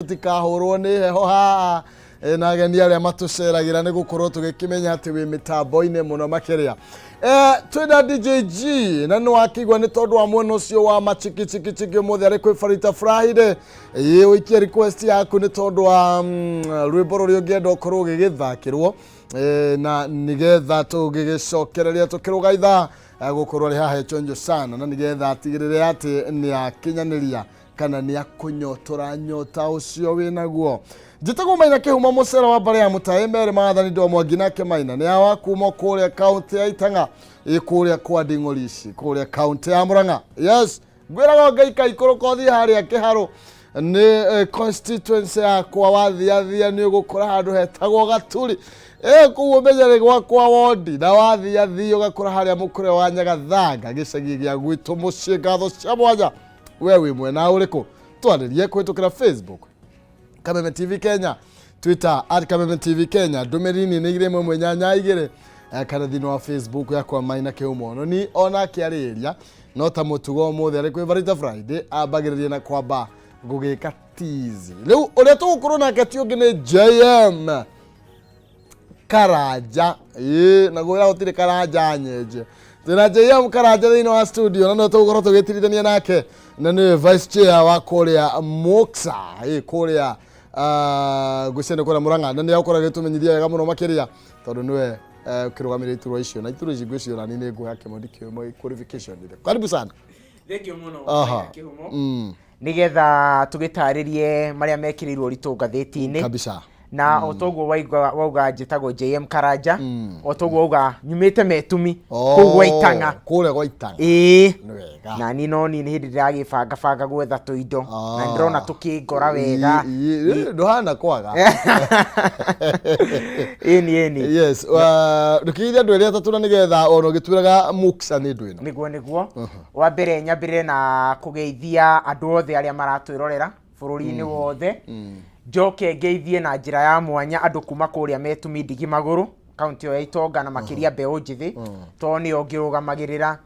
Tũtikahũrwo nĩ heho haha na ageni arĩa matũceragĩra nĩ gũkorwo tũgĩkĩmenya atĩ wĩ mĩtambo-inĩ mũno makĩria. Twĩna DJ G na nĩ wakĩigua nĩ tondũ wa mwena ũcio wa machikichikichiki ũmũthĩ arĩ kwĩ Farita Friday. Ĩ ũikie request yaku nĩ tondũ wa rwĩmbo rũrĩa ũngĩenda ũkorwo ũgĩgĩthakĩrwo na nĩgetha tũgĩgĩcokereria tũkĩrũga ithaa gũkorwo arĩ haha chonjo sana na nĩgetha atigĩrĩre atĩ nĩ akinyanĩria kana nĩ akũnyotora nyota ũcio wĩ naguo. Njĩtagwo Maina Kĩhumo, mũcera wa mbarĩ ya Mũtaĩ merĩ maathani ndo mwangi nake Maina nĩ awa kuma kũrĩa kaũntĩ ya Itang'a, ĩ kũrĩa kwa Nding'orici kũrĩa kaũntĩ ya Murang'a. Yes, ngwĩraga ngaika ikũrũka ũthiĩ harĩa Kĩharũ nĩ constituency yakwa, wathiathia nĩ ũgũkora handũ hetagwo Gaturi, kũu ũmenye nĩ gwakwa wondi, na wathiathia ũgakora harĩa mũkũrwe wa Nyagathanga, gĩcagi gĩa gwitũ mũciĩ. Ngatho cia mwanya. We wĩ mwena ũrĩkũ? Twarĩrie kũhĩtũkĩra Facebook Kameme TV Kenya, Twitter @KamemeTV Kenya, ndũmĩrĩri nĩ 21882, kana thĩinĩ wa Facebook yakwa Maina Kĩhumo. No ni onake arĩria no ta mũtugo ũmũthĩ arĩ kwĩ Barita Friday ambagĩrĩria na kwamba gũgĩka tizi. Rĩu ũrĩa tũgũkorwo nake ti ũngĩ nĩ JM Karanja. Ĩĩ, na gwĩra gũtirĩ Karanja nyenje. Twĩna JM Karanja thĩinĩ wa studio na nĩwe tũgũkorwo tũgĩtirithania nake na nĩwe vice chair wa kũrĩa Moksa, ĩĩ kũrĩa ngwĩciria nĩ kũrĩa Murang'a, na nĩ agũkorwo agĩtũmenyithia wega mũno makĩria tondũ nĩwe ũkĩrũgamĩrĩire iturwa icio na iturwa ici ngwĩciria ona niĩ nĩ nguoya kĩmondi kĩmwe qualification. Karibu sana. Thank you mũno. Maina Kĩhumo. Nĩgetha tũgĩtarĩrie marĩa mekĩrĩirwo ũritũ ngathĩti-inĩ. Kabisa. Na o toguo waigua wauga njĩtagwo JM Karanja, o toguo wauga nyumĩte Metumi kũu gwa Itang'a. Kũrĩa gwa Itang'a. Ĩĩ. Nĩ wega. Na niĩ no niĩ nĩ hĩndĩ ndĩragĩbanga banga gwetha tũindo na ndĩrona tũkĩngora wega. Ndũhana kwaga. Ĩni ĩni. Yes, ndũkĩgeithie andũ erĩ atatũ na nĩgetha ona ũgĩtwĩraga muksa nĩ ndũ ĩno. Nĩguo nĩguo. Wa mbere nyambĩrĩre na kũgeithia andũ othe arĩa maratwĩrorera bũrũri-inĩ wothe. Njoke ngeithie na njĩra ya mwanya andũ kuma kũrĩa Metumi Ndigi Magũrũ, kaũntĩ ĩyo ya Itonga, na makĩria mbeũ njĩthĩ, tondũ nĩyo ngĩrũgamagĩrĩra,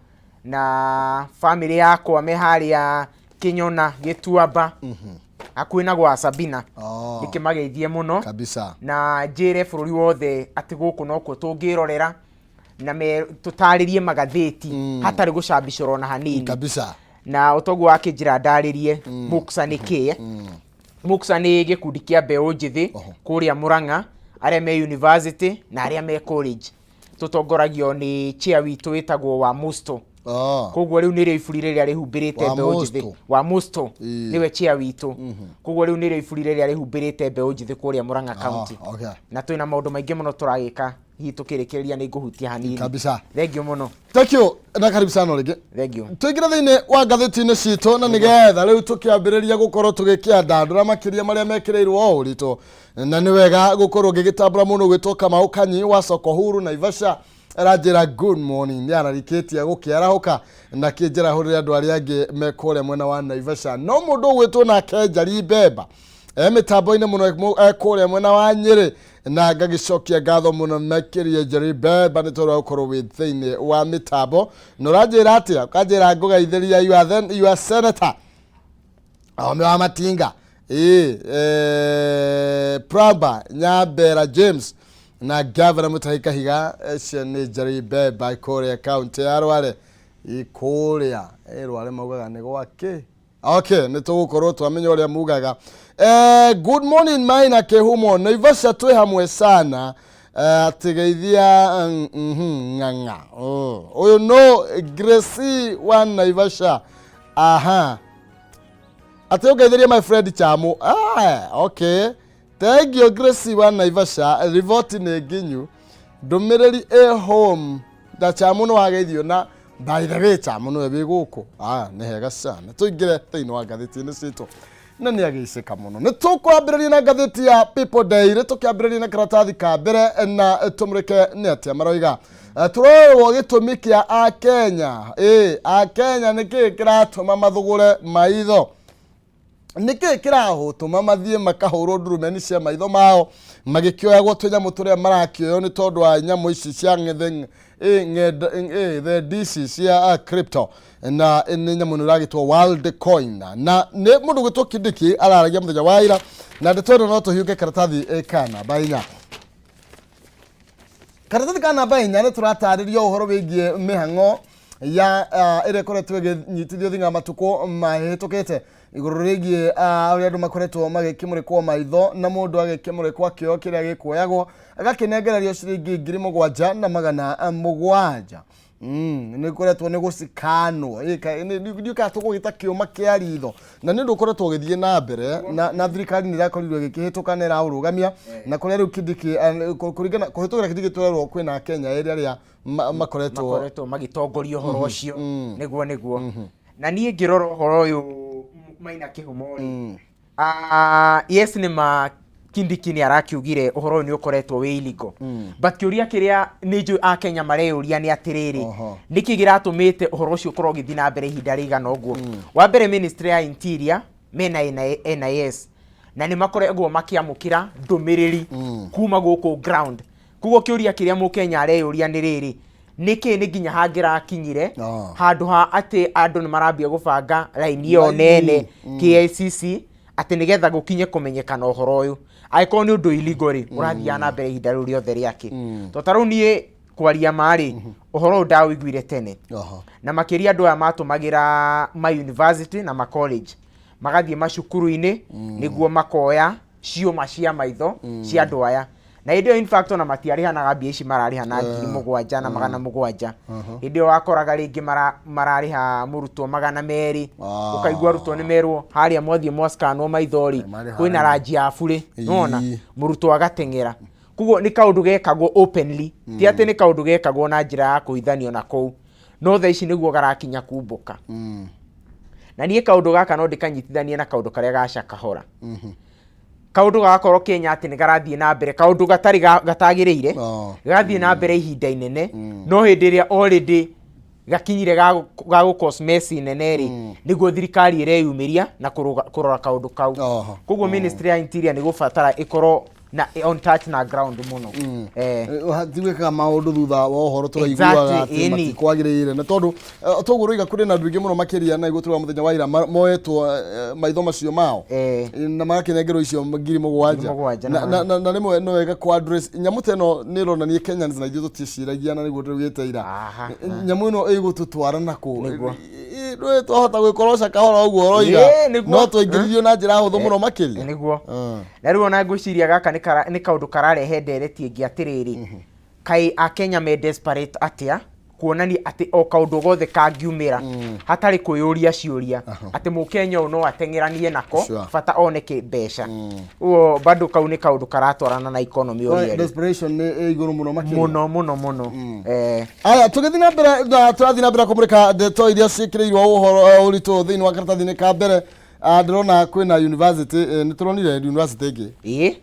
na bamĩrĩ yakwa me harĩa Kĩnyona Gĩtuamba, hakuhĩ na gwa Sabina. Ndĩkĩmageithie mũno. Kabisa. Na njĩre bũrũri wothe atĩ gũkũ nokuo tũngĩrorera na tũtarĩrie magathĩti hatarĩ gũcambicũra ona hanini. Kabisa. Na ũtoguo wakĩnjĩra ndarĩrie Muksa nĩ kĩĩ. Muksa nĩ gĩkundi kĩa mbeũ njĩthĩ kũrĩa Murang'a, arĩa me university na arĩa me college. Tũtongoragio nĩ chair witũ wĩtagwo wa Musto. Koguo rĩu nĩrĩo iburi rĩrĩa rĩhumbĩrĩte Wa mbeũ njĩthĩ. Musto. Wa Musto nĩwe chair witũ. Koguo rĩu nĩrĩo iburi rĩrĩa rĩhumbĩrĩte mbeũ njĩthĩ kũrĩa Murang'a County. Na twĩna maũndũ maingĩ mũno tũragĩka, hihi tũkĩrĩkĩrĩria nĩ ngũhutia hanini. Kabisa. Thank you mũno. Thank you na karibu sana rĩngĩ. Thank you. Tũingĩre thĩinĩ wa ngathĩti-inĩ citũ na nĩgetha rĩu tũkĩambĩrĩria gũkorwo tũgĩkĩandandũra makĩria marĩa mekĩrĩirwo o ũritũ, na nĩ wega gũkorwo ngĩgĩtambũra mũndũ ũgwĩtwo Kamau Kanyi wa Soko Huru Naivasha. Aranjĩra good morning, nĩ ararikĩtie gũkĩarahũka na kĩnjĩra hũrĩre andũ arĩa angĩ me kũrĩa mwena wa Naivasha. No mũndũ ũgwĩtwo nake Njari Mbemba e mĩtambo-inĩ mũno e kũrĩa mwena wa Nyĩrĩ, na ngagĩcokia ngatho mũno makĩria Njeri Mbemba nĩ tondũ wa gũkorwo wĩ thĩinĩ wa mĩtambo. Na ũranjĩra atĩa? Ũkanjĩra ngũgeithĩria you are then, you are senator Ahome wa Matinga, ĩĩ Pramba Nyambera James na Gavana Mutahi Kahiga. Ũcio nĩ Njeri Mbemba kũrĩa kaũntĩ ya Rware, ĩ kũrĩa Rware maugaga nĩ gwakĩ. Okay, nĩ tũgũkorwo twamenya ũrĩa mugaga. Good morning Maina Kĩhumo, Naivasha twĩ hamwe sana. Atĩgeithia ng'ang'a. Oh, ũyũ no Gracie wa Naivasha. Aha. Atĩ ũngeithĩrie my friend Chamu. Ah, okay. Thank you Gracie wa Naivasha. Riboti nĩ nginyu. Ndũmĩrĩri ĩ home. Na Chamu nĩ wageithio na by the way Chamu nĩwe wĩ gũkũ. Ah, nĩ hega sana. Tũingĩre thĩinĩ wa ngathĩti-inĩ citũ. Na nĩ agĩcĩka mũno. Nĩ tũkwambĩrĩria na ngathĩti ya People Daily, tũkĩambĩrĩria na karatathi ka mbere na tũmũrĩke nĩ atĩa maroiga. Tũrorwo gĩtũmi kĩa Akenya. Ĩ, Akenya nĩ kĩĩ kĩratũma mathũgũre maitho? Nĩkĩ kĩrahũtũma mathiĩ makahũrwo ndurumeni cia maitho mao magĩkĩoyagwo tũnyamũ tũrĩa marakĩoywo nĩ tondũ wa nyamũ ici cia ng'ethe ng'enda thendi ici cia crypto, na nĩ nyamũ ĩno ĩragĩtwo world coin, na nĩ mũndũ gwĩtwo Kindiki araragia mũthenya wa ira. Na ndeto ĩno no tũhiũke karatathi ka namba 4. Karatathi ka namba 4 nĩ tũratarĩrio ũhoro wĩgiĩ mĩhang'o ya ĩrĩa ĩkoretwo ĩgĩnyitithio thĩinĩ wa matukũ mahĩtũkĩte igũrũ rĩgiĩ ũrĩa andũ makoretwo magĩkĩmũrĩkwo maitho, na mũndũ agĩkĩmũrĩkwo akĩoyo kĩrĩa gĩkuoyagwo agakĩnengererio ciringi 7,700. Nĩ koretwo nĩ gũcikanwo ndiũĩ kana tũgũgĩta kĩũma kĩa ritho, na nĩ ũndũ ũkoretwo ũgĩthiĩ na mbere na thirikari nĩ ĩrakorirwo ĩgĩkĩhĩtũka na ĩraũrũgamia, na kũrĩa rĩu Kindiki kũringana kũhĩtũkĩra Kindiki tũrerwo kwĩna Akenya erĩ arĩa makoretwo makoretwo magĩtongoria ũhoro ũcio. Nĩguo na niĩ ngĩrora ũhoro ũyũ Maina Kĩhumo rĩ, yes, nĩ ma Kindiki nĩ arakiugire ũhoro ũyũ nĩ ũkoretwo wĩ illegal, but kĩũria kĩrĩa nĩ njũĩ Akenya mareyũria nĩ atĩrĩrĩ, nĩkĩ kĩratũmĩte ũhoro ũcio ũkorwo ũgĩthiĩ na mbere ihinda rĩigana ũguo? Wa mbere, Ministry ya Interior mena NIS na nĩ makoragwo makĩamũkĩra ndũmĩrĩri kuma gũkũ ground. Koguo kĩũria kĩrĩa Mũkenya areyũria nĩ rĩrĩ, nĩkĩ nĩ nginya hangĩrakinyire handũ ha atĩ andũ nĩ marambia gũbanga raini ĩyo nene KICC atĩ nĩgetha gũkinye kũmenyekana ũhoro ũyũ? Angĩkorwo nĩ ũndũ illegal rĩ, ũrathiaga na mbere ihinda rĩu rĩothe rĩake? To ta rĩu niĩ kwaria ma rĩ, ũhoro ũyũ ndawĩiguire tene, na makĩria andũ aya matũmagĩra ma university na ma college magathiĩ macukuru-inĩ nĩguo makoya ciũma cia maitho cia andũ aya. Na hĩndĩ ĩyo, in fact, ona matiarĩhanaga mbia ici mararĩha na 7,700. Hĩndĩ ĩyo wakoraga rĩngĩ mararĩha mũrutwo 200. Ũkaigua arutwo nĩ merwo harĩa mwathiĩ mwaskanwo maitho rĩ, marĩha kwĩna ranji ya burĩ, nĩwona mũrutwo agateng'era. Koguo nĩ kaũndũ gekagwo openly, ti atĩ nĩ kaũndũ gekagwo na njĩra ya kũhithanio na kũu, no thaa ici nĩguo garakinya kumbũka. Na niĩ kaũndũ gaka no ndĩkanyitithanie na kaũndũ karĩa ga Shakahola, kaũndũ gagakorwo Kenya atĩ nĩ karathiĩ na mbere, kaũndũ gatarĩ gatagĩrĩire gathiĩ na mbere ihinda inene, no hĩndĩ ĩrĩa already gakinyire ga gũ cause mess nene rĩ, nĩguo thirikari ĩreyumĩria na kũrora kaũndũ kau. Koguo Ministry ya Interior nĩ gũbatara ĩkorwo na on touch na ground mũno. Tigwĩkaga maũndũ thutha wa ũhoro tũraiguaga atĩ matikwagĩrĩire, na tondũ toguo rũiga kũrĩ na andũ aingĩ mũno makĩria na igũtũra mũthenya wa ira moetwo maitho macio mao na magakĩnengerwo icio 7,000. 7,000 na Na rĩmwe no wega kũ address nyamũ ta ĩno, nĩ ĩronania Kenyans na ithuĩ tũtiĩciragia, na nĩguo ndĩrugĩte ira. Nyamũ ĩno ĩgũtũtwara nakũ? Ndũĩ twahota gwĩkora Shakahola ũguo ũroiga. No twaingĩririo na njĩra hũthũ mũno makĩria. Nĩguo. Na rĩu ona ngwĩciria gaka nĩ kaũndũ kararehe ndereti ĩngĩ atĩrĩrĩ, kaĩ Akenya me desperate atĩa kuonania atĩ o kaũndũ gothe kangiumĩra hatarĩ kwĩyũria ciũria atĩ Mũkenya ũyũ no ateng'eranie nako, bata one kĩ mbeca. Ũguo bado kau nĩ kaũndũ karatwarana na economy ũrĩa ĩrĩ. Desperation nĩ ĩ igũrũ mũno makĩria. Mũno mũno mũno. Aya, tũgĩthiĩ na mbere na tũrathiĩ na mbere kũmũrĩka ndeto iria ciĩkĩrĩirwo ũhoro ũritũ thĩinĩ wa karatathi-inĩ ka mbere. Ndĩrona kwĩna university, nĩ tũronire university ĩngĩ. Ĩĩ.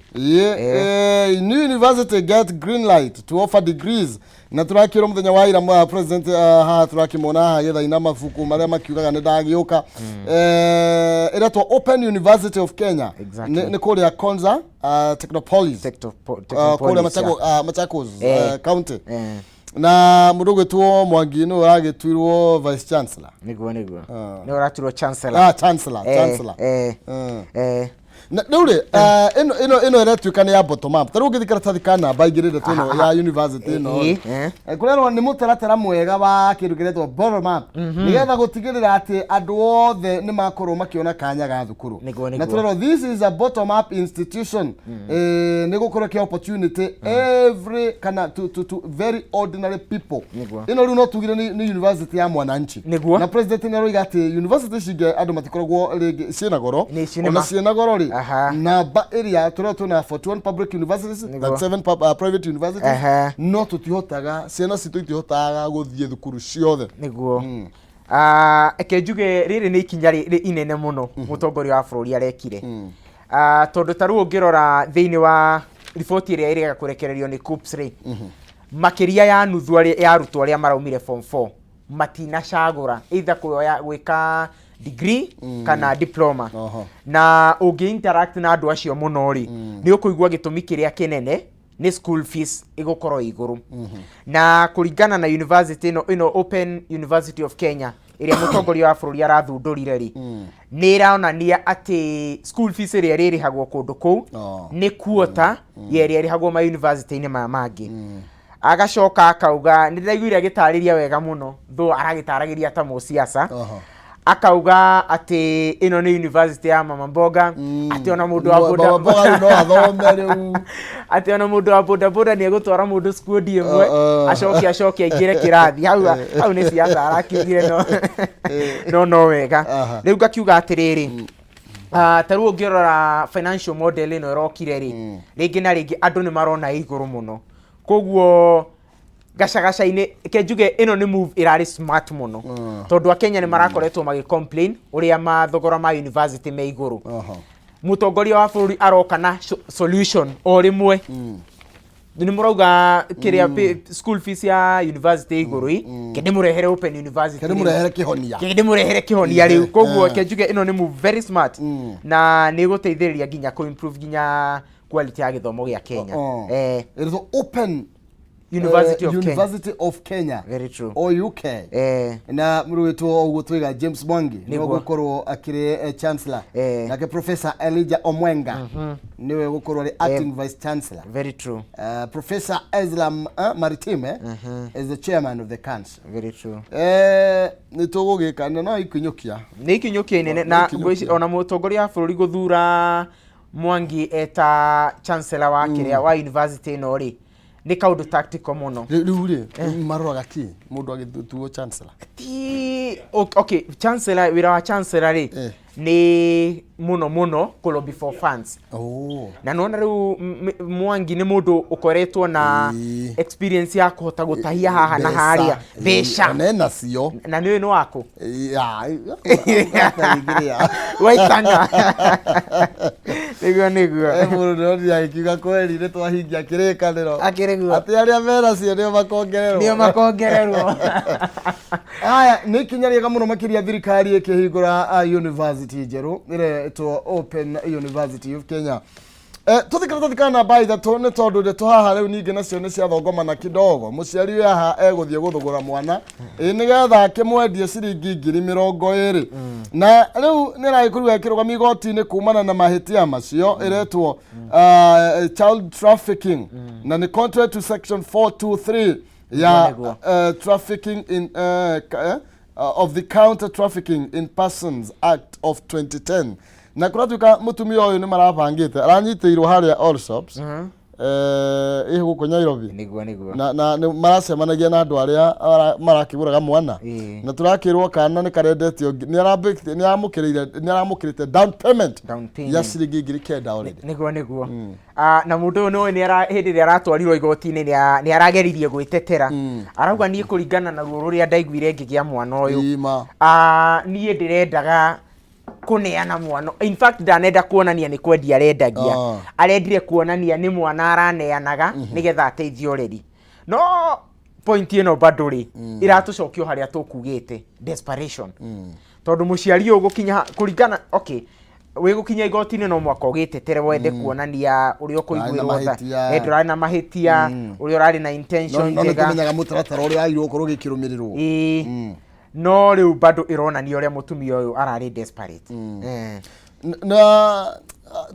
New university get green light to offer degrees, na tũrakĩrwo mũthenya wa ira president, haha tũrakĩmona haha agĩthaina mabuku marĩa makiugaga nĩ ndagĩũka. Ĩretwo Open University of Kenya. Nĩ kũrĩa Konza Technopolis, kũrĩa Technopolis. Machakos County. Na mũndũ ũgwĩtwo Mwangi nĩwe ũragĩtuirwo vice chancellor. Nĩguo. Nĩ ũraturwo chancellor. Chancellor. Chancellor. Na rĩu rĩ, ĩno ĩretuĩka nĩ ya bottom up. Ta rĩu ũngĩthiĩ karatathi ka namba 2 ndeto ĩno ya university ĩno rĩ, kũrerwo nĩ mũtaratara mwega wa kĩndũ kĩretwo bottom up nĩgetha gũtigĩrĩra atĩ andũ othe nĩ makorwo makĩona kanya ga thukuru. Na tũrerwo this is a bottom up institution, nĩ gũkorwo kĩ opportunity every kana to very ordinary people. Ĩno rĩu no tugire nĩ university ya mwananchi. Na president nĩ aroiga atĩ university ici ingĩ andũ matikoragwo rĩngĩ ciĩna goro. Nĩ ici nĩ ona ciĩna goro rĩ, namba ĩrĩa tũrĩa twĩna 41 public universities, 37 private universities, no tũtihotaga, ciana citũ itihotaga gũthiĩ thukuru ciothe. Nĩguo. Ah, reke njuge rĩrĩ nĩ ikinya inene mũno mũtongoria wa bũrũri arekire. Tondũ ta rĩu ũngĩrora thĩinĩ wa riboti ĩrĩa ĩrĩga kũrekererio nĩ KUCCPS rĩ, makĩria ya nuthu ya arutwo arĩa maraumire form 4 matinacagũra either kuoya gwĩka degree kana diploma. Na ũngĩ interact na andũ acio mũno rĩ, nĩ ũkũigua gĩtũmi kĩrĩa kĩnene nĩ school fees ĩgũkorwo ĩ igũrũ. Na kũringana na university ĩno Open University of Kenya ĩrĩa mũtongoria wa bũrũri arathundũrire rĩ, nĩ ĩronania atĩ school fees ĩrĩa ĩrĩrĩhagwo kũndũ kũu nĩ quarter ya ĩrĩa ĩrĩhagwo ma university-inĩ maya mangĩ. Agacoka akauga, nĩ ndĩraiguire agĩtarĩria wega mũno, though aragĩtaragĩria ta mũciaca, akauga atĩ ĩno nĩ university ya mama mboga, atĩ ona mũndũ wa boda Mama mboga rĩu no athome rĩu. Atĩ ona mũndũ wa boda boda nĩ egũtwara mũndũ squad ĩmwe, acoke aingĩre kĩrathi hau. Hau nĩ ciaca arakiugire, no wega. Rĩu ngakiuga atĩrĩrĩ, ta rĩu ũngĩrora financial model ĩno ĩrokire rĩ, rĩngĩ na rĩngĩ andũ nĩ marona ĩ igũrũ mũno, koguo gacagaca-inĩ ke njuge ĩno nĩ move ĩrarĩ smart mũno, tondũ akenya nĩ marakoretwo magĩ complain ũrĩa mathogora ma university me igũrũ. Mũtongoria wa bũrũri aroka na solution o rĩmwe, nĩ mũrauga kĩrĩa school fees ya university igũrũ i ke ndĩmũrehere Open University. Kende mũrehere kĩhonia. Ke ndĩmũrehere kĩhonia rĩu. Koguo ke njuge ĩno nĩ move very smart na nĩ ĩgũteithĩrĩria nginya kũ improve nginya quality ya gĩthomo gĩa Kenya. It is Open University of Kenya. University of Kenya. Very true. O UK. Na mũrũĩtwo ũguo twĩga James Mwangi nĩwe gũkorwo akĩrĩ chancellor. Nake Professor Elijah Omwenga nĩwe gũkorwo arĩ acting vice chancellor. Very true. Professor Eslam Maritime is the chairman of the council. Very true. Nĩ tũgũgĩka na no ikinyũkia. Nĩ ikinyũkia inene na Nĩ ikinyũkia. Ngwĩciria ona mũtongoria wa bũrũri gũthura Mwangi eta chancellor wa kĩrĩa wa university ĩno rĩ, nĩ kaũndũ tactical mũno. Rĩu rĩ, maroraga kĩ mũndũ agĩtuo chancellor? Ti okay, chancellor, wĩra wa chancellor rĩ, nĩ mũno mũno kũ lobby for funds. Na nona rĩu Mwangi nĩ mũndũ ũkoretwo na experience ya kũhota gũtahia haha na harĩa mbeca. Ona enacio. Na nĩ ũyũ nĩ waku. Ya. Waitanga, nĩguo. Mũndũ ndĩronire agĩkiuga kweri nĩ twahingia kĩrĩkanĩro. Akĩrĩ guo. Atĩ arĩa menacio nĩo makongererwo. Nĩo makongererwo. Aya nĩ ikinya rĩega mũno makĩria thirikari ĩkĩhingũra university njerũ ĩrĩa ĩtwo Open University of Kenya. Tũthikana tũthikana namba 3 nĩ tondũ ndeto haha rĩu ningĩ nacio nĩ ciathongomana kidogo. Mũciari ũyũ haha egũthiĩ gũthũgũra mwana ĩ nĩgetha akĩmwendie ciringi 20,000, na rĩu nĩ ĩragĩkorirwo ĩkĩrũgamio igoti-inĩ kumana na mahĩtia macio ĩretwo child trafficking, na nĩ contrary to section 423 ya trafficking in of the Counter Trafficking in Persons Act of 2010. Na kũratuĩka mũtumia ũyũ nĩ marabangĩte aranyitĩirwo harĩa Allsops, ĩ gũkũ Nairobi. Nĩguo. Na nĩ maracemanagia na andũ arĩa marakĩgũraga mwana. Na tũrakĩrwo kana nĩ karendetio, nĩ aramũkĩrĩte down payment Down payment. ya ciringi 9,000 already. Nĩguo. Na mũndũ ũyũ nĩũĩ hĩndĩ ĩrĩa aratwarirwo igoti-inĩ nĩ arageririe gwĩtetera, arauga niĩ kũringana na ruo rũrĩa ndaiguire ngĩgĩa mwana ũyũ, Ima. Niĩ ndĩrendaga kũneana mwana, in fact ndanenda kuonania nĩ kwendia arendagia. Arendire kuonania nĩ mwana araneanaga nĩgetha ateithie ũreri. No point ĩno bado rĩ, ĩratũcokia o harĩa tũkugĩte, desperation, tondũ mũciari ũyũ gũkinya kũringana, okay, wĩ gũkinya igoti-inĩ no mwaka ũgĩtetere wende kuonania ũrĩa ũkũiguĩrwo tha. Mahĩtia. Ndũrarĩ na mahĩtia, ũrĩa ũrarĩ na intention no nĩ njega. tũmenyaga mũtaratara ũrĩa wagĩrĩirwo gũkorwo ũgĩkĩrũmĩrĩrwo. Ĩĩ, no rĩu bado ĩronania ũrĩa mũtumia ũyũ ararĩ desperate. Na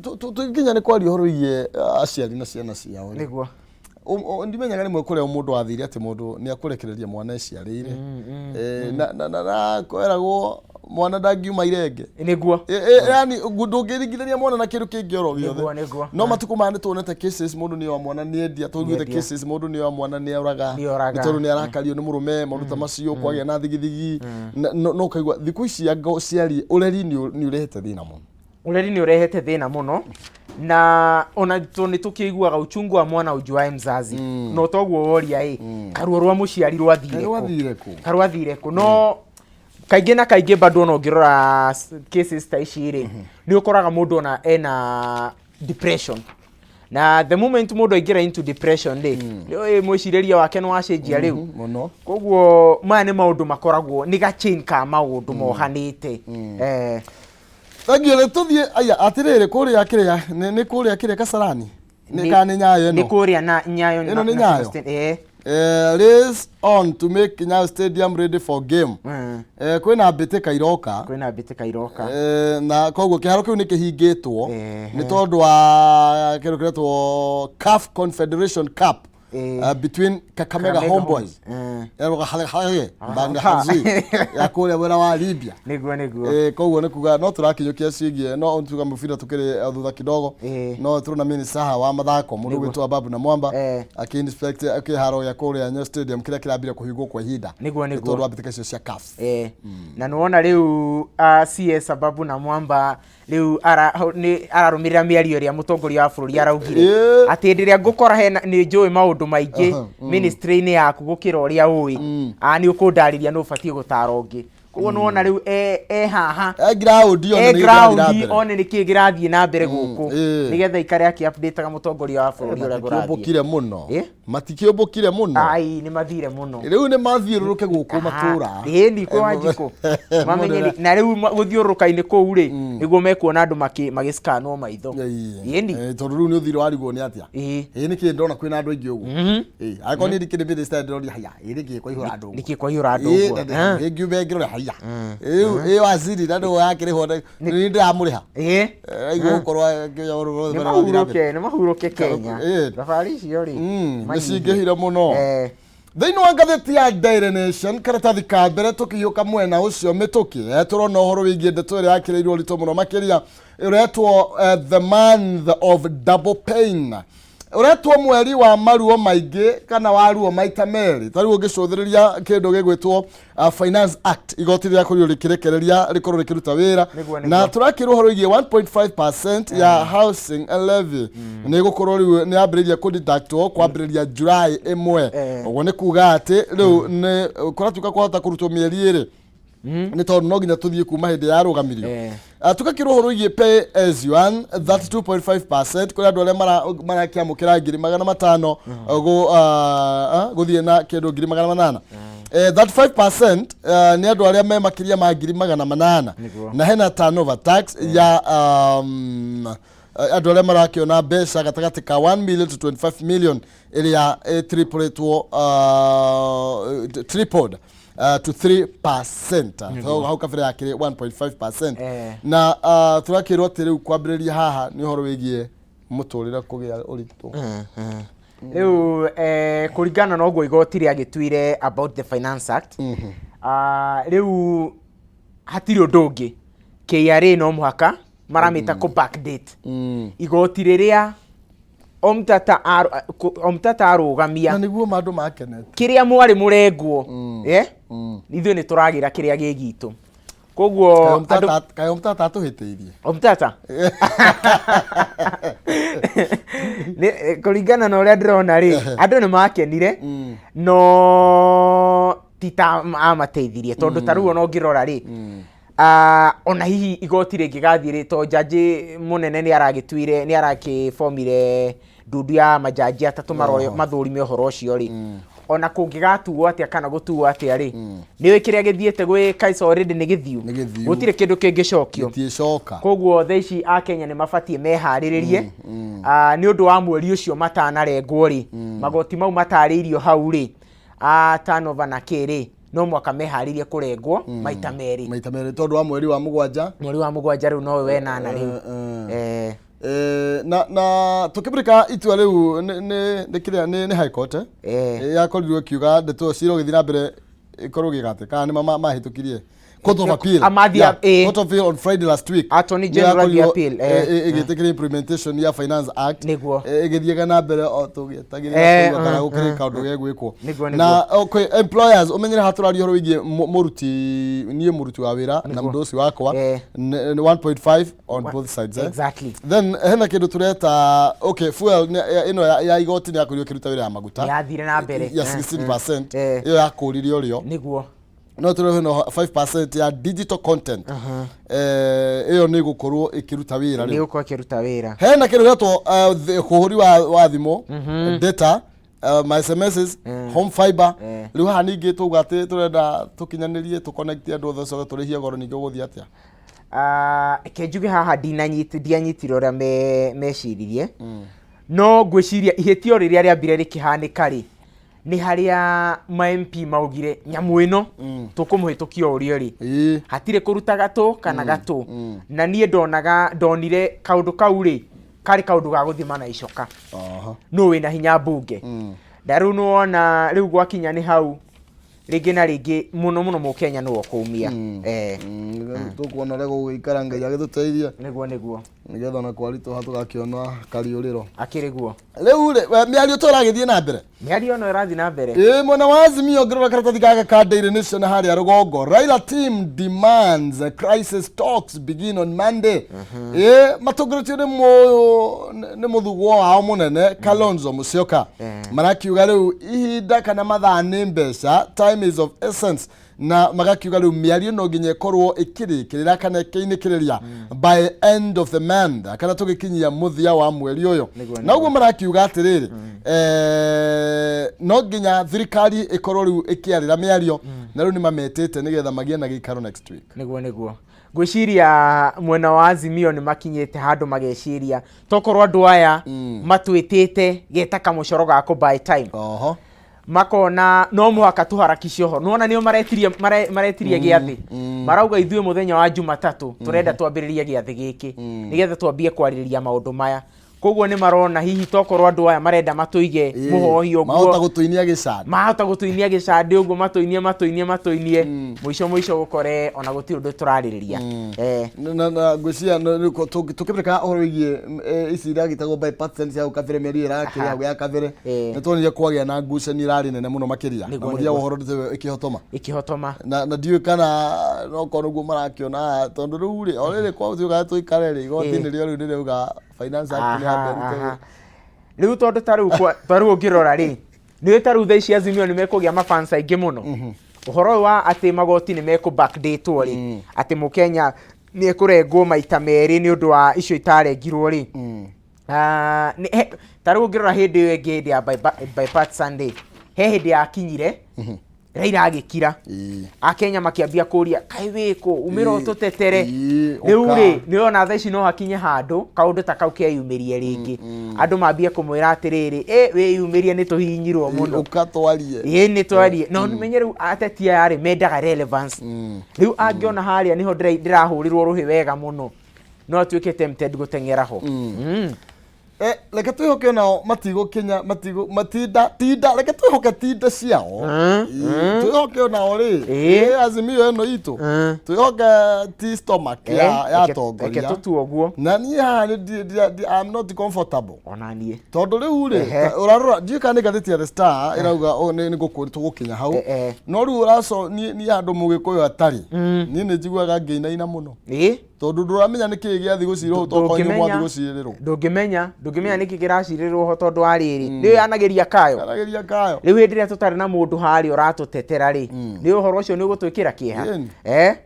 tũgĩkinya nĩ kwaria ũhoro wĩgiĩ aciari na ciana ciao rĩ. Ndimenyaga rĩmwe kũrĩa mũndũ athire atĩ mũndũ nĩ akũrekereria mwana eciarĩire. Na kweragwo mwana ndangiuma irenge. Yani ndũngĩringithania mwana na kĩndũ kĩngĩ oro gĩothe. Nĩguo. No matukũ maya nĩ tuonete cases mũndũ nĩ oa mwana nĩ endia, tũiguĩte Nĩendia. cases mũndũ nĩ oa mwana nĩ oraga Nĩ oraga. nĩ tondũ nĩ arakario nĩ mũrũme, maũndũ ta macio, kwagĩa na thigithigi. No ũkaigua thikũ ici anga ũciari ũreri nĩ ũrehete thĩna mũno. Ũreri nĩ ũrehete thĩna mũno, na ona to nĩ tũkĩiguaga uchungu wa mwana ujuae mzazi. No toguo woria ĩ, karuo rwa mũciari rwathire kũ? Rwathire kũ? Karwathire kũ? No kaingĩ na kaingĩ bado ona ũngĩrora cases ta ici rĩ, nĩ ũkoraga mũndũ ona ena depression. Na the moment mũndũ aingĩra into depression rĩ, nĩ mwĩcirĩrie wake nĩ wacenjia rĩu. Mũno. Koguo maya nĩ maũndũ makoragwo nĩ ga chain ka maũndũ mohanĩte. Thank you. Nĩ tũthiĩ aya atĩrĩrĩ, kũrĩa kĩrĩa nĩ kũrĩa kĩrĩa Kasarani nĩ kana nĩ Nyayo? Nĩ ĩno kũrĩa na Nyayo. Ĩno nĩ National Nyayo? Eh. Race on to make Nyayo Stadium ready for game. Kwĩna mbĩtĩka iroka. Kwĩna mbĩtĩka iroka. Na koguo kĩharo kĩu nĩ kĩhingĩtwo nĩ tondũ wa kĩndũ kĩretwo CAF Confederation Cup between Kakamega Kakamega Homeboys ya kũrĩa mwena wa Libya. Nĩguo. Koguo nĩ kuga no tũrakinyũkia ciĩgiĩ no tuga mũbira tũkĩrĩ thutha kidogo. No tũrona minister haha wa mathako, mũndũ ũgwĩtwo Ababu Namwamba, akĩ-inspect kĩharo gĩa kũrĩa Nyayo Stadium kĩrĩa kĩrambire kũhingwo kwa ihinda Nĩguo. nĩ tondũ wa mbĩtĩka icio cia CAF. Na nĩwona rĩu CS Ababu Namwamba rĩu nĩ ararũmĩrĩra mĩario ĩrĩa mũtongoria wa bũrũri araugire atĩ hĩndĩ ĩrĩa ngũkora hena nĩ njũĩ maũndũ maingĩ ministry-inĩ yaku gũkĩra ũrĩa ũĩ, nĩ ũkũndarĩria nĩ ũbatiĩ gũtara ũngĩ. Koguo nĩwona rĩu e haha e ground one e nĩ kĩrathiĩ na ground mbere. one nĩ kĩĩ kĩrathiĩ na mbere gũkũ, nĩgetha ikare akĩ-updateaga mũtongoria wa bũrũri ũrĩa kũrathiĩ. Matikĩũmbũkire mũno. Matikĩũmbũkire mũno. Ai, nĩ mathire mũno. Rĩu nĩ mathiũrũrũke gũkũ matũra. Ĩĩ, ni kwĩ Wanjikũ mamenye na rĩu gũthiũrũrũka-inĩ kũu rĩ, nĩguo mekuona andũ magĩscanwo maitho. Ĩni. Tondũ rĩu nĩ ũthire warigwo nĩ atĩa. Ĩ nĩkĩ ndona kwĩna andũ aingĩ ũguo? Ĩ angĩkorwo niĩ ndikĩrĩ minister, ndĩroria haya, ĩ nĩkĩ kwaihũra andũ ũguo? Nĩkĩ kwaihũra andũ ũguo? Ĩ ngiume ngĩrore haya, rĩu ĩ waziri na nĩwe yakĩrĩhwo, nĩ niĩ ndĩramũrĩha. Aigua gũkorwo Nĩ mahurũke, nĩ mahurũke Kenya. Thabarĩ icio rĩ nĩ manyihie. Cingĩhire mũno. Thĩinĩ wa ngathĩti ya Daily Nation, karatathi ka mbere, tũkĩhiũka mwena ũcio mĩtũkĩ, tũrona ũhoro wĩgiĩ ndeto ĩrĩa yakĩrĩirwo ũritũ mũno makĩria ũretwo "The Month of Double Pain", ũretwo mweri wa maruo maingĩ kana wa ruo maita merĩ. Ta rĩu ũngĩcũthĩrĩria kĩndũ gĩgwĩtwo Finance Act, igoti rĩrakorirwo rĩkĩrekereria rĩkorwo rĩkĩruta wĩra. Na tũrakĩrwo ũhoro wĩgiĩ 1.5% ya housing levy nĩ gũkorwo rĩu nĩ yambĩrĩria kũdeductwo kwambĩrĩria July 1. Ũguo nĩ kuga atĩ rĩu nĩ kũratuĩka kwahota kũrutwo mĩeri 2, nĩ tondũ no nginya tũthiĩ kuma hĩndĩ yarũgamirio. Tũgakĩrwo ũhoro wĩgiĩ pay as you earn 32.5% kũrĩ andũ arĩa marakĩamũkĩra 500,000 gũthiĩ na kĩndũ 800,000. 35% nĩ andũ arĩa me makĩria ma 800,000. Na hena turnover tax ya andũ arĩa marakĩona mbeca gatagatĩ ka 1 million to 25 million, ĩrĩa ĩtripletwo, tripled to 3%. So hau kabere yakĩrĩ 1.5%. Na tũrakĩrwo atĩ rĩu kwambĩrĩria haha nĩ ũhoro wĩgiĩ mũtũrĩre kũgĩa ũritũ. Rĩu kũringana na ũguo igoti rĩagĩtuire about the Finance Act, rĩu hatirĩ ũndũ ũngĩ, KRA no mũhaka maramĩta kũ backdate igoti rĩrĩa Omtata arũgamia. Na nĩguo mandũ makenete. Kĩrĩa mwarĩ mũrengwo, ithuĩ nĩ tũragĩra kĩrĩa gĩ gitũ, koguo andũ Kaĩ Omtata atũhĩtĩirie? Omtata kũringana na ũrĩa ndĩrona rĩ, andũ nĩ makenire, no ti ta amateithirie, tondũ ta rĩu ona ũngĩrora rĩ, ona hihi igoti rĩngĩgathiĩ rĩ, to njanji mũnene nĩ aragĩtuire, nĩ arakĩbomire ndundu ya majanji atatũ marore mathũrime ũhoro ũcio rĩ, ona kũngĩgatuo atĩa kana gũtuo atĩa rĩ, nĩ ũĩ kĩrĩa gĩthiĩte gwĩ Kaiser already nĩ gĩthiu. Nĩ gĩthiu. Gũtirĩ kĩndũ kĩngĩcokio. Gĩtiĩcoka. Koguo thaa ici Akenya nĩ mabatiĩ meharĩrĩrie nĩ ũndũ wa mweri ũcio matanarengwo rĩ, magoti mau matarĩirio hau rĩ, turnover na kĩ rĩ, no mwaka meharĩrie kũrengwo maita merĩ. Maita merĩ tondũ wa mweri wa mũgwanja. Mweri wa mũgwanja rĩu no wenana rĩu. Na tũkĩmũrĩka itua rĩu nĩ kĩrĩa nĩ High Court yakorirwo ĩkiuga ndeto cira ũgĩthiĩ na mbere ĩkorwo gĩgate kana nĩ mahĩtũkirie Court of Appeal. Amathi- Yeah, Court of Appeal on Friday last week. Attorney General Nĩ yakorirwo, appeal, ĩgĩtĩkĩria implementation ya Finance Act. Ĩgĩthiaga na mbere o tũgĩetagĩrĩra kũigua kana gũkĩrĩ kaũndũ gegwĩkwo. Na okay, employers ũmenyere haha tũraria ũhoro wĩgiĩ mũruti, niĩ mũruti wa wĩra na mũndũ ũcio wakwa nĩ 1.5 on both sides. Then hena kĩndũ tũreta, okay, fuel ĩno ya igoti nĩ yakorirwo ĩkĩruta wĩra ya maguta Yathire na mbere. Ya 16%. Ĩyo yakũrire ũrĩo. No tũrehe no 5% ya digital content. Ĩyo nĩ ĩgũkorwo ĩkĩruta wĩra nĩ rĩu. Gũkorwo ĩkĩruta wĩra. Hena kĩndũ gĩetwo ũhũri wa thimũ, data, my SMSs, home fiber. Rĩu haha ningĩ tauga atĩ tũrenda tũkinyanĩrie, tũconnect andũ othe, coke tũrĩhie goro ningĩ, ũgũthiĩ atĩa? Ah, reke njuge haha ndianyitire ũrĩa meciririe, no ngwĩciria ihĩtia rĩrĩa rĩambire rĩkĩhanĩka rĩ, nĩ harĩa ma MP maugire nyamũ ĩno tũkũmũhĩtũkia o ũrĩa rĩ, hatirĩ kũruta gatũ kana gatũ. Na niĩ ndonaga ndonire kaũndũ kau rĩ, karĩ kaũndũ ga gũthima na icoka nũ wĩna hinya mbunge. Na rĩu nĩwona rĩu gwakinya nĩ hau, rĩngĩ na rĩngĩ mũno mũno mũkenya nĩwe ũkũumia. Tũkuona ũrĩa gũgũikara, Ngai agĩtũteithie. Nĩguo. Nĩgetha ona kwaritũha tũgakĩona kariũrĩro. Akĩrĩ guo. Rĩu rĩ, mĩario to ĩragĩthiĩ na mbere. Mĩario ĩno ĩrathiĩ na mbere. Ĩ mwena wa Azimio, ngĩrora karatathi gaka ka Daily Nation harĩa rũgongo, "Raila team demands crisis talks begin on Monday." Ĩ matongoretio nĩ mũthugwo wao mũnene Kalonzo Musyoka, marakiuga rĩu ihinda kana mathaa nĩ mbeca, time is of essence, na magakiuga rĩu mĩario no nginya ĩkorwo ĩkĩrĩkĩrĩra kana ĩkĩinĩkĩrĩria by end of the month, kana tũgĩkinyia mũthia wa mweri ũyũ. Na ũguo marakiuga atĩrĩrĩ, no nginya thirikari ĩkorwo rĩu ĩkĩarĩra mĩario, na rĩu nĩ mametĩte nĩgetha magĩe na gĩikaro next week. Nĩguo, ngwĩciria mwena wa Azimio nĩ makinyĩte handũ mageciria tokorwo andũ aya matwĩtĩte geta kamũcoro ga kũ buy time. Makona no mũhaka tũharakice ũhoro. Nĩwona nĩo maretirie maretirie gĩathĩ, marauga ithuĩ mũthenya wa Jumatatũ tũrenda twambĩrĩrie gĩathĩ gĩkĩ nĩgetha twambie kwarĩrĩria maũndũ maya. Koguo nĩ marona hihi tokorwo andũ aya marenda matũige mũhohi mahota ũguo. Gũtũinia gĩcandi. Mahota gũtũinia gĩcandĩ ũguo, matũinie, matũinie, matũinie, mũico mũico gũkore ona gũtirĩ ũndũ tũrarĩrĩria. Na ngwĩciria tũkĩmĩrĩka ũhoro wĩgiĩ ici iragĩtagwo bipartisan cia hau kabere, mĩario ĩrakĩrĩ hau ya kabere, nĩ tuonire kwagĩa na ngucanio ĩrarĩ nene mũno makĩria, na mũthia wa ũhoro ndĩte ĩkĩhotoma. Ĩkĩhotoma. Na ndiũĩ kana nokorwo nĩguo marakĩona haha, tondũ rĩu rĩ, o rĩrĩ kwa tuga tũikare rĩ, igoti nĩrĩo rĩu nĩrĩauga Finance Act nĩ Aha. Rĩu tondũ ta rĩu ta rĩu ũngĩrora rĩ, nĩ ta rĩu thaa ici Azimio nĩ mekũgĩa mafans aingĩ mũno. Ũhoro ũyũ wa atĩ magoti nĩ mekũ backdatwo rĩ, atĩ mũkenya nĩ ekũrengwo maita merĩ nĩ ũndũ wa icio itarengirwo rĩ. Ah, ta rĩu ũngĩrora hĩndĩ ĩyo ĩngĩ, hĩndĩ ya bipartisan rĩ, he hĩndĩ yakinyire Raila agĩkira. Akenya makĩambia kũria, kaĩ wĩkũ, umĩra ũtũtetere. Rĩu Ũka. Rĩ, nĩ ona thaa ici no hakinye handũ kaũndũ ta kau keyumĩrie rĩngĩ, andũ mambie kũmwĩra atĩrĩrĩ, ĩ wĩyumĩrie, nĩ tũhihinyirwo mũno. Ũka twarie. Ĩ nĩ twarie. No menye rĩu ateti aya rĩ, mendaga relevance. Rĩu angĩona harĩa nĩho ndĩrahũrĩrwo rũhĩ wega mũno, no atuĩke tempted gũteng'era ho. Reke twĩhoke nao matigũkinya matigũ matinda tinda, reke twĩhoke tinda ciao. Twĩhoke onao rĩ. Azimio ĩno itũ, twĩhoke ti stomach ya ya Reke atongoria. Tũtue ũguo. Na niĩ haha nĩ I'm not comfortable Ona niĩ. Tondũ rĩu rĩ, ũrarora, ndiũĩ kana nĩ ngathĩti ya The Star ĩrauga nĩ tũgũkinya hau. No rĩu ũraco niĩ handũ mũgĩkũyũ atarĩ, niĩ nĩ njiguaga ngĩinaina mũno, tondũ ndũramenya nĩ kĩĩ gĩathi gũcirwo hau, tokorwo inyuĩ mwathi gũcirĩrwo. Ndũngĩmenya nĩkĩ kĩracirĩrwo ho, tondũ wa rĩrĩ, nĩyo yanageria kayo. Aragĩria kayo. Rĩu hĩndĩ ĩrĩa tũtarĩ na mũndũ harĩa ũratũtetera rĩ, nĩ ũhoro ũcio nĩ ũgũtwĩkĩra kĩeha.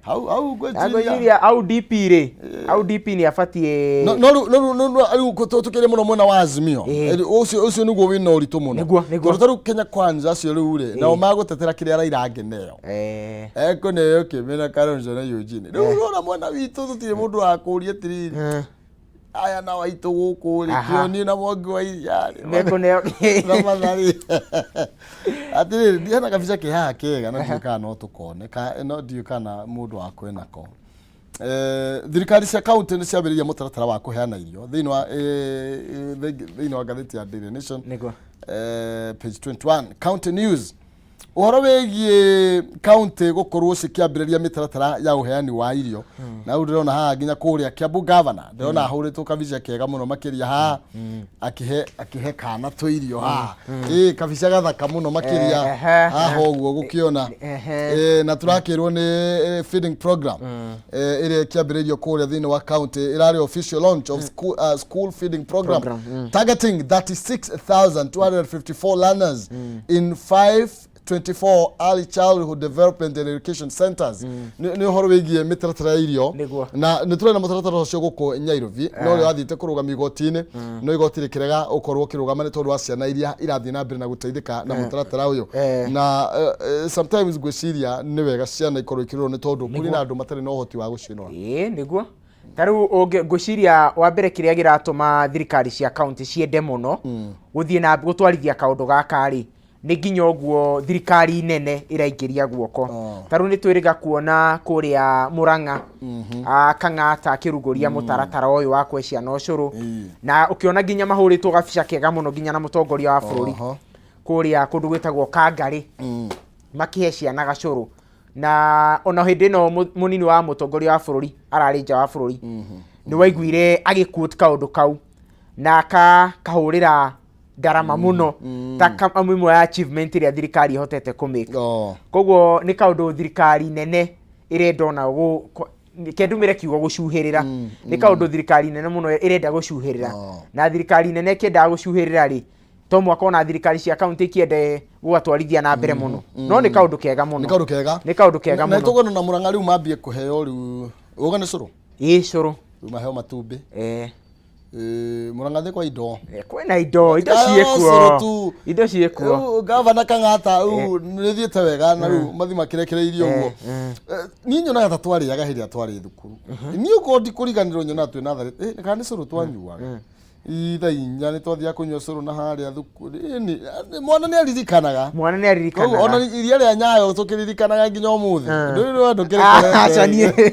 Hau hau ngwĩciria. Ngwĩciria au DP rĩ, au DP nĩ abatiĩ. No rĩu tũkĩrĩ mũno mwena wa Azimio. Ũcio nĩguo wĩna ũritũ mũno. Nĩguo. Tondũ ta rĩu Kenya Kwanza acio rĩu rĩ, nao magũtetera kĩrĩa Raila angĩneo, ekũneo kĩmena Kalonzo na Eugene. Rĩu ũrona mwena witũ tũtirĩ mũndũ wa kũũria atĩrĩrĩ, aya na waitũ gũkũ rĩ, kĩoni na Mwangi wa Iria rĩ, mekũneo na Mathari. Atĩrĩrĩ, hena kabica ke haha kega, na ndiũĩ kana no tũkone no ndiũĩ kana mũndũ wakwa enako. Thirikari cia kaunti nĩ ciambĩrĩria mũtaratara wa kũheana irio thĩinĩ wa ngathĩti ya Daily Nation, page 21, county news, ũhoro wĩgiĩ kaunti gũkorwo cikĩambĩrĩria mĩtaratara ya ũheani wa irio. Na rĩu ndĩrona haha nginya kũrĩa Kiambu governor, ndĩrona ahũrĩtwo kabica kega mũno makĩria haha akĩhe kana tũirio haha. Ĩ kabica gathaka mũno makĩria. Haha ũguo gũkĩona. Na tũrakĩrwo nĩ feeding program ĩrĩa ĩkĩambĩrĩirio kũrĩa thĩinĩ wa county, ĩrarĩ official launch of school feeding program, Program, targeting 36,254 learners in five 24 early childhood development and education centers. Nĩ ũhoro wĩgiĩ mĩtaratara ya irio. Na nĩ tũrĩ na mũtaratara ũcio gũkũ Nyairobi, no ũrĩa wathiĩte kũrũgama igoti-inĩ, no igoti rĩkĩrega ũkorwo ũkĩrũgama nĩ tondũ wa ciana iria irathiĩ na mbere na gũteithĩka na mũtaratara ũyũ. Na sometimes ngwĩciria nĩ wega ciana ikorwo ikĩrorwo nĩ tondũ kũrĩ na andũ matarĩ na ũhoti wa gũciĩnũra. Ĩĩ, nĩguo. Ta rĩu ngwĩciria wa mbere kĩrĩa kĩratũma thirikari cia kaunti ciende mũno gũthiĩ na gũtwarithia kaũndũ gaka rĩ, nĩ nginya ũguo thirikari nene ĩraingĩria guoko. Ta rĩu nĩ twĩrĩga kuona kũrĩa Mũrang'a, Kang'ata akĩrugũria mũtaratara ũyũ wa kũhe ciana ũcũrũ. Na ũkĩona nginya mahũrĩtwo gabica kega mũno nginya na mũtongoria wa bũrũri kũrĩa kũndũ gwĩtagwo Kangarĩ, makĩhe ciana gacũrũ. Na ona hĩndĩ ĩno mũnini wa mũtongoria wa bũrũri ararĩ nja wa bũrũri, nĩ waiguire agĩ quote kaũndũ kau na akahũrĩra ndarama mũno ta ĩmwe ya achievement ĩrĩa thirikari ĩhotete kũmĩka. Koguo nĩ kaũndũ thirikari nene ĩrenda ona reke ndũmĩre kiugo gũcuhĩrĩra, nĩ kaũndũ thirikari nene mũno ĩrenda gũcuhĩrĩra. Na thirikari nene ĩkĩendaga gũcuhĩrĩra rĩ, to mwaka ona thirikari cia kaunti ikiende gũgatwarithia na mbere mũno, no nĩ kaũndũ kega mũno. Nĩ kaũndũ kega. Nĩ kaũndũ kega na mũno. Tũgona na Mũrang'a rĩu mambie kũheo rĩu uga nĩ cũrũ. Ĩ, cũrũ. Rĩu maheo matumbĩ. Mũrang'a thĩ kwa indo. Kwĩna indo ciĩkuo. Cũrũ tu. Indo ciĩkuo. Rĩu gavana Kang'ata rĩu nĩ thiĩte wega na rĩu mathi makĩrekereirio ũguo. Niĩ nyonaga ta twarĩaga hĩndĩ ĩrĩa twarĩ thukuru. Niĩ okorwo ndikũriganĩrwo nyonaga twĩ natharĩ, kana nĩ cũrũ twanyuaga. Thaa 4 nĩ twathiaga kũnyua cũrũ na harĩa thukuru. Ĩni, mwana nĩ aririkanaga. Mwana nĩ aririkanaga. Koguo ona iria rĩa Nyayo tũkĩririkanaga nginya ũmũthĩ. Ndũrĩ rwa ndũkĩrĩkorete. Aca niĩ.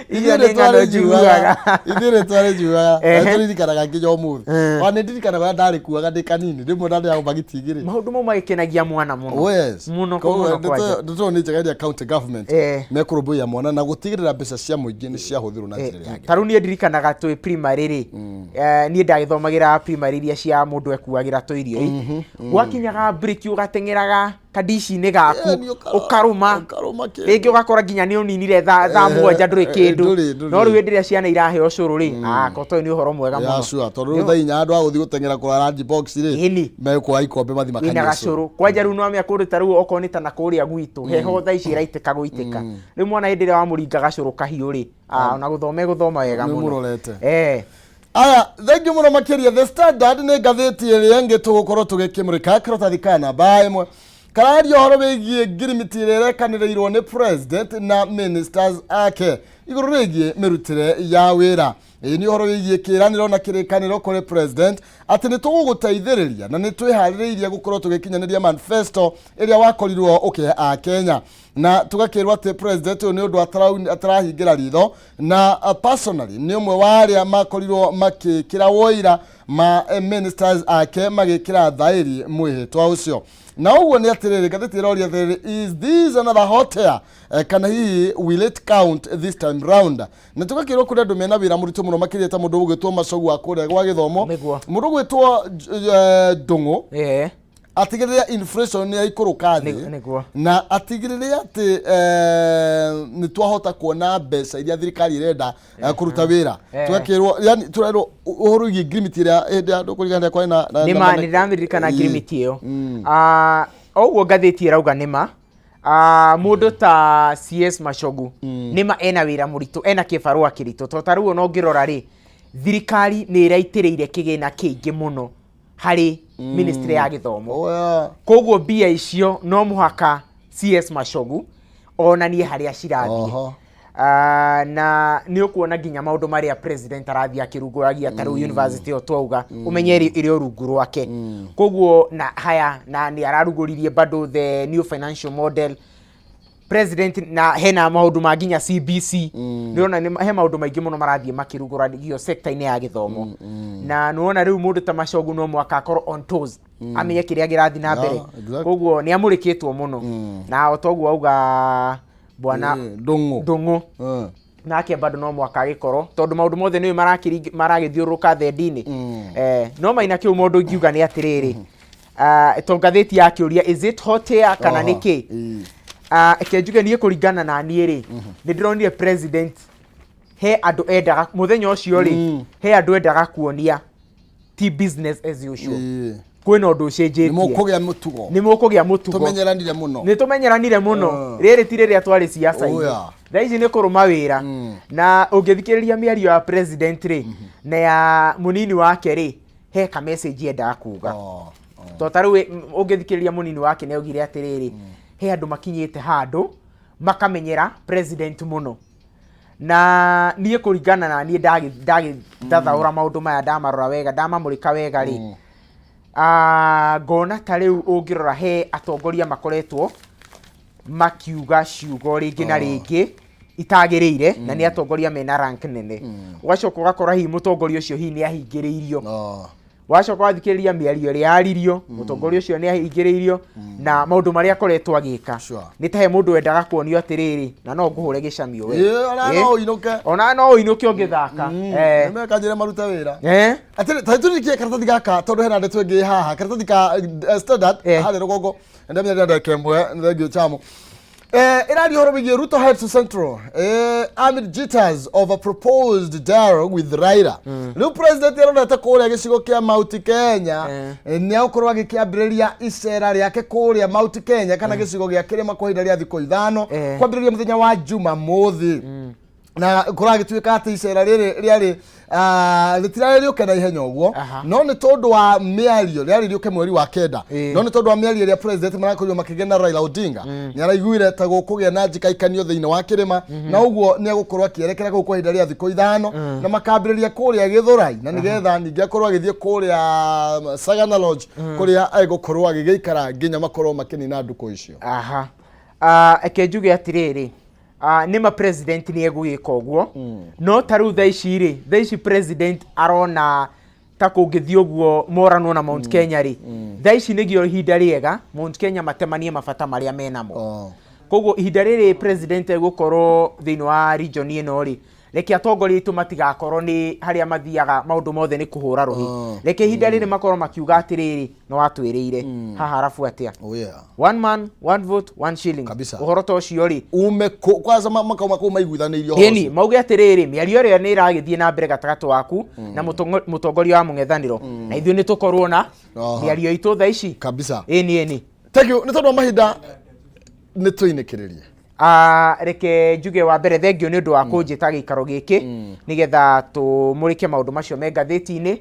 Icio nĩ ng'ano njiguaga. Ithuĩ nĩ twarĩnyuaga. Na tũririkanaga nginya ũmũthĩ. Ona nĩ ndirikanaga ũrĩa ndarĩkuaga ndĩ kanini. Rĩmwe ndarĩaga mbagiti 2. Maũndũ mau magĩkenagia mwana mũno. Oh yes. Mũno Koguo mũno kwanja. ndeto nĩ njega ĩrĩa county government mekũrũmbũiya mwana na gũtigĩrĩra mbeca cia mũingĩ nĩ ciahũthĩrwo na njĩra ĩrĩa yagĩrĩire. Ta rĩu niĩ ndirikanaga twĩ primary rĩ, niĩ ndagĩthomagĩra primary iria cia mũndũ ekuagĩra tũirio ĩ. Gwakinyaga break ũgateng'eraga kandici-inĩ gaku, Nĩ ũkarũma. Ũkarũma kĩndũ. Rĩngĩ ũgakora nginya nĩ ũninire thaa 7 ndũrĩ kĩndũ. Ndũrĩ. No rĩu hĩndĩ ĩrĩa ciana iraheo ũcũrũ rĩ, koto ũyũ nĩ ũhoro mwega Ya mũno. sure, tondũ rĩu thaa 4 andũ a gũthiĩ gũteng'era kũrora lunch box rĩ, Ĩni. mekuoya ikombe mathiĩ Wĩna makanyue gacũrũ. cũrũ. Kwanja rĩu nĩwamenya kũndũ ta rĩu okorwo nĩ ta na kũrĩa gwitũ, heho thaa ici ĩraitĩka gũitĩka. Rĩu mwana hĩndĩ ĩrĩa wamũringa gacũrũ kahiũ rĩ, ona gũthoma egũthoma wega Nĩ mũno. mũrorete. Aya, thengiũ mũno makĩria. The Standard nĩ ngathĩti ĩrĩa ĩngĩ tũgũkorwo tũgĩkĩmũrĩka. Karatathi ka namba 1 kararia ũhoro wĩgiĩ ngirimiti ĩrĩa ĩrekanĩrĩirwo nĩ president na ministers ake igũrũ rĩgiĩ mĩrutĩre ya wĩra. Ĩĩ nĩ ũhoro wĩgiĩ kĩĩranĩro na kĩrĩkanĩro kũrĩ president atĩ nĩ tũgũgũteithĩrĩria na nĩ twĩharĩrĩirie gũkorwo tũgĩkinyanĩria manifesto ĩrĩa wakorirwo ũkĩhe Akenya. Na tũgakĩrwo atĩ president ũyũ nĩ ũndũ atarahingĩra ritho na personally nĩ ũmwe wa arĩa makorirwo makĩkĩra woira ma ministers ake magĩkĩra thaĩri mwĩhĩtwa ũcio. Na ũguo nĩ atĩrĩrĩ, ngathĩti ĩroria atĩrĩrĩ, is this another hot air? Kana hihi will it count this time round? Na tũgakĩrwo kũrĩ andũ mena wĩra mũritũ mũno makĩria ta mũndũ ũgwĩtwo Macogu wa kũrĩa gwa gĩthomo. Mũndũ ũgwĩtwo Ndũng'ũ atigĩrĩre inflation nĩ yaikũrũka thĩ. Na atigĩrĩre atĩ nĩ twahota kuona mbeca iria thirikari ĩrenda kũruta wĩra. Tũgakĩrwo, yani tũrerwo ũhoro wĩgiĩ ngirimiti ĩrĩa hĩndĩ ya ndũkũririkana kwarĩ na Nĩma, nĩ ndĩramirikana ngirimiti ĩyo. O ũguo ngathĩti ĩrauga nĩma, mũndũ ta CS Machogu nĩma ena wĩra mũritũ, ena kĩbarũa kĩritũ, tondũ ta rĩu ona ũngĩrora rĩ, thirikari nĩ ĩraitĩrĩire kĩgĩna kĩingĩ mũno harĩ ministry ya gĩthomo. Oh, yeah. Koguo mbia icio no mũhaka CS Machogu onanie harĩa cirathiĩ. Na nĩ ũkuona nginya maũndũ marĩa president arathiĩ akĩrugũragia ta rĩu university ĩyo twauga ũmenye ĩrĩ o rungu rwake. Koguo na haya na nĩ ararugũririe bado the new financial model president, na hena maũndũ ma nginya CBC. Nĩũrona he maũndũ maingĩ mũno marathiĩ makĩrugũragio sector-inĩ ya gĩthomo. Na nĩwona rĩu mũndũ ta Machogu no mũhaka akorwo on toes, amenye kĩrĩa kĩrathiĩ na mbere. Koguo nĩ amũrĩkĩtwo mũno na o toguo auga bwana Ndũng'ũ. Ndũng'ũ nake bado no mwaka agĩkorwo tondũ maũndũ mothe nĩũĩ maragĩthiũrũrũka thendi-inĩ. No maina kĩu mũndũ ingiuga nĩ atĩrĩrĩ, to ngathĩti ya kĩũria, is it hot air kana nĩ kĩ? Reke njuge niĩ kũringana na niĩ rĩ, nĩ ndĩronire president he andũ endaga mũthenya ũcio rĩ, he andũ endaga kuonia ti business as usual. Kwĩna ũndũ Nĩ ũcenjetie. Mũkũgĩa mũtugo. Nĩ mũkũgĩa mũtugo. Tũmenyeranire mũno. Nĩ tũmenyeranire mũno. Rĩrĩ ti rĩrĩa twarĩ ciaca-inĩ. Oh, yeah. Thaa ici nĩ kũrũma wĩra. Na ũngĩthikĩrĩria mĩario ya president rĩ, na ya mũnini wake rĩ, he ka message endaga kuga. To ta rĩu ũngĩthikĩrĩria mũnini wake, nĩ augire atĩrĩrĩ, he andũ makinyĩte handũ makamenyera president mũno. Na niĩ kũringana na niĩ, ndagĩthathaũra maũndũ maya, ndamarora wega, ndamamũrĩka wega rĩ, ngona ta rĩu ũngĩrora he atongoria makoretwo makiuga ciugo rĩngĩ na rĩngĩ itagĩrĩire, na nĩ atongoria mena rank nene. Ũgacoka ũgakora hihi mũtongoria ũcio hihi nĩ ahingĩrĩirio. Wacoka wathikĩrĩria mĩario ĩrĩa yaririo, mũtongoria ũcio nĩ ahingĩrĩirio na maũndũ marĩa akoretwo agĩka. Nĩ ta he mũndũ wendaga kuonio atĩrĩrĩ, na no ngũhũre gĩcamio we. Ĩĩ, ona no ũinũke. Ona no ũinũke ũngĩthaka. Nĩ mekanjĩre marute wĩra. Atĩrĩ, ta tũrikie karatathi gaka, tondũ hena ndeto ĩngĩ haha, karatathi ka Standard. Harĩa rũgongo ndamenya ndĩna ndagĩka 1. Nĩ thengiũ chamo. Ĩraria ũhoro wĩgiĩ Ruto heads to Central amid jitters of a proposed dialogue with Raila. Rĩu president arorete kũrĩa gĩcigo kĩa Mount Kenya. Nĩ agũkorwo agĩkĩambĩrĩria icera rĩake kũrĩa Mount Kenya kana gĩcigo gĩa kĩrĩma kwa ihinda rĩa thikũ 5, kwambĩrĩria mũthenya wa Jumamothi. Na kũragĩtuĩka atĩ icera rĩrĩ rĩarĩ rĩtirarĩ rĩũke na ihenya ũguo, no nĩ tondũ wa mĩario rĩarĩ rĩũke mweri wa 9. No nĩ tondũ wa mĩario ĩrĩa president marakorirwo makĩgĩa na Raila Odinga, nĩ araiguire ta gũkũgĩa na njikaikanio thĩinĩ wa kĩrĩma, na ũguo nĩ egũkorwo akĩerekera kũu kwa ihinda rĩa thikũ 5, na makambĩrĩria kũrĩa Gĩthũrai, na nĩgetha ningĩ akorwo agĩthiĩ kũrĩa Sagana Lodge, kũrĩa egũkorwo agĩgĩikara nginya makorwo makĩnina ndukũ icio. Aha. Reke njuge atĩrĩrĩ, nĩma president nĩ egũgĩka ũguo, no ta rĩu thaa ici rĩ, thaa ici president arona ta kũngĩthiĩ ũguo moranwo na Mount Kenya rĩ, thaa ici nĩgĩo ihinda rĩega Mount Kenya matemanie mabata marĩa menamo. Koguo ihinda rĩrĩ president egũkorwo thĩinĩ wa region ĩno rĩ, reke atongoria aitũ matigakorwo nĩ harĩa mathiaga maũndũ mothe nĩ kũhũra rũhĩ. Reke ihinda rĩrĩ makorwo makiuga atĩrĩrĩ, nĩ watwĩrĩire haha, arabu atĩa? Oh yeah. One man, one vote, one shilling. Kabisa. Ũhoro ta ũcio rĩ, ume kwanza makauma kũu maiguithanĩirio ũhoro ĩni ũcio. Mauge atĩrĩrĩ, mĩario ĩrĩa nĩ ĩragĩthiĩ na mbere gatagatĩ waku na mũtongoria wa mũng'ethanĩro, na ithuĩ nĩ tũkorwo na mĩario itũ thaa ici. Kabisa. Ĩni, ĩni. Thank you. Nĩ tondũ wa mahinda nĩ tũinĩkĩrĩrie. Reke njuge wa mbere thengio nĩ ũndũ wa kũnjĩta gĩikaro gĩkĩ nĩgetha tũmũrĩke maũndũ macio me ngathĩti-inĩ.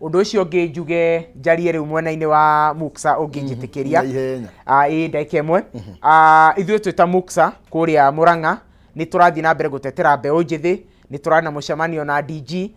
Ũndũ ũcio ũngĩ njuge, njarie rĩu mwena-inĩ wa Muksa ũngĩnjĩtĩkĩria. Na ihenya. Ĩĩ, ndagĩka 1. Ithuĩ twĩ ta Muksa kũrĩa Murang'a nĩ tũrathiĩ na mbere gũtetera mbeũ njĩthĩ. Nĩ tũrarĩ na mũcemanio na DG,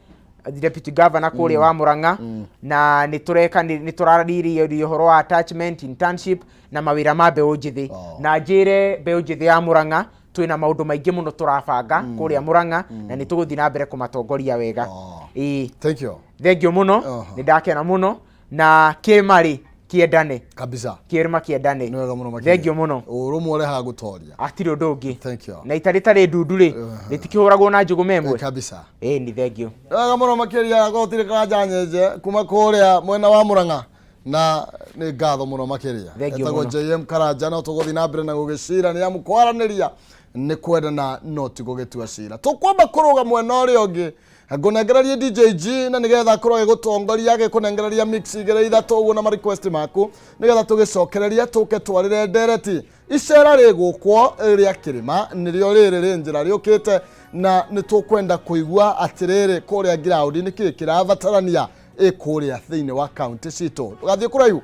Deputy Governor kũrĩa wa Murang'a, na nĩ tũreka nĩ tũrarĩrĩria ũhoro wa attachment, internship na mawĩra ma mbeũ njĩthĩ. Na njĩre mbeũ njĩthĩ ya Murang'a twĩna maũndũ maingĩ mũno tũrabanga kũrĩa Murang'a, na nĩ tũgũthiĩ na mbere kũmatongoria wega. Ĩĩ. Thank you. Thengio mũno. Nĩ ndakena mũno, na kĩmarĩ kĩendane. Kabisa. Kĩrĩma kĩendane. Nĩ wega mũno makĩria. Thengio mũno. Ũrũmwe ũrehaga gũtoria. Hatirĩ ũndũ ũngĩ. Thank you. Na ita rĩtarĩ ndundu rĩ, rĩtikĩhũragwo na njũgũma ĩmwe. Kabisa. Ĩĩ, ni thengio. Nĩ wega mũno makĩria. Gũtirĩ Karanja Nyenje kuma kũrĩa mwena wa Murang'a, na nĩ ngatho mũno makĩria. Thank you Etagwo mũno. JM Karanja. No tũgũthiĩ na mbere na gũgĩcira, nĩ amu kwaranĩria nĩ kwendana no ti gũgĩtua cira. Tũkwamba kũrũga mwena ũrĩa ũngĩ, ngũnengererie DJ G, na nĩgetha akorwo agĩgũtongoria, agĩkũnengereria mix igĩrĩ ithatũ ũguo na ma request maku, nĩgetha tũgĩcokereria tũke twarĩre ndereti. Icera rĩgũkwo rĩa kĩrĩma nĩrĩo rĩrĩ rĩ njĩra rĩũkĩte, na nĩ tũkwenda kũigua atĩrĩrĩ, kũrĩa ground nĩ kĩĩ kĩrabatarania ĩ kũrĩa thĩinĩ wa kaunti citũ. Ndũgathiĩ kũraihu,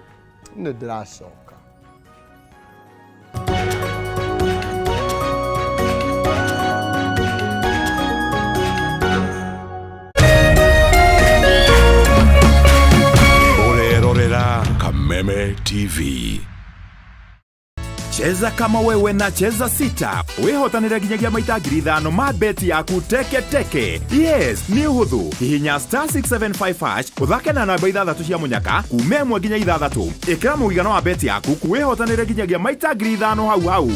nĩ ndĩracoka. Ũrerorera Kameme TV. Cheza kama wewe na Cheza Sita wĩhotanĩre nginyagia maita 5,000 ma beti yaku teke teke. Yes, nĩ ũhũthũ. Hihinya star 675 hash, ũthake na namba ithathatũ cia mũnyaka kuma 1 nginya 6. Ĩkĩra mũigana wa beti yaku, wĩhotanĩre nginyagia maita 5,000 hau hau.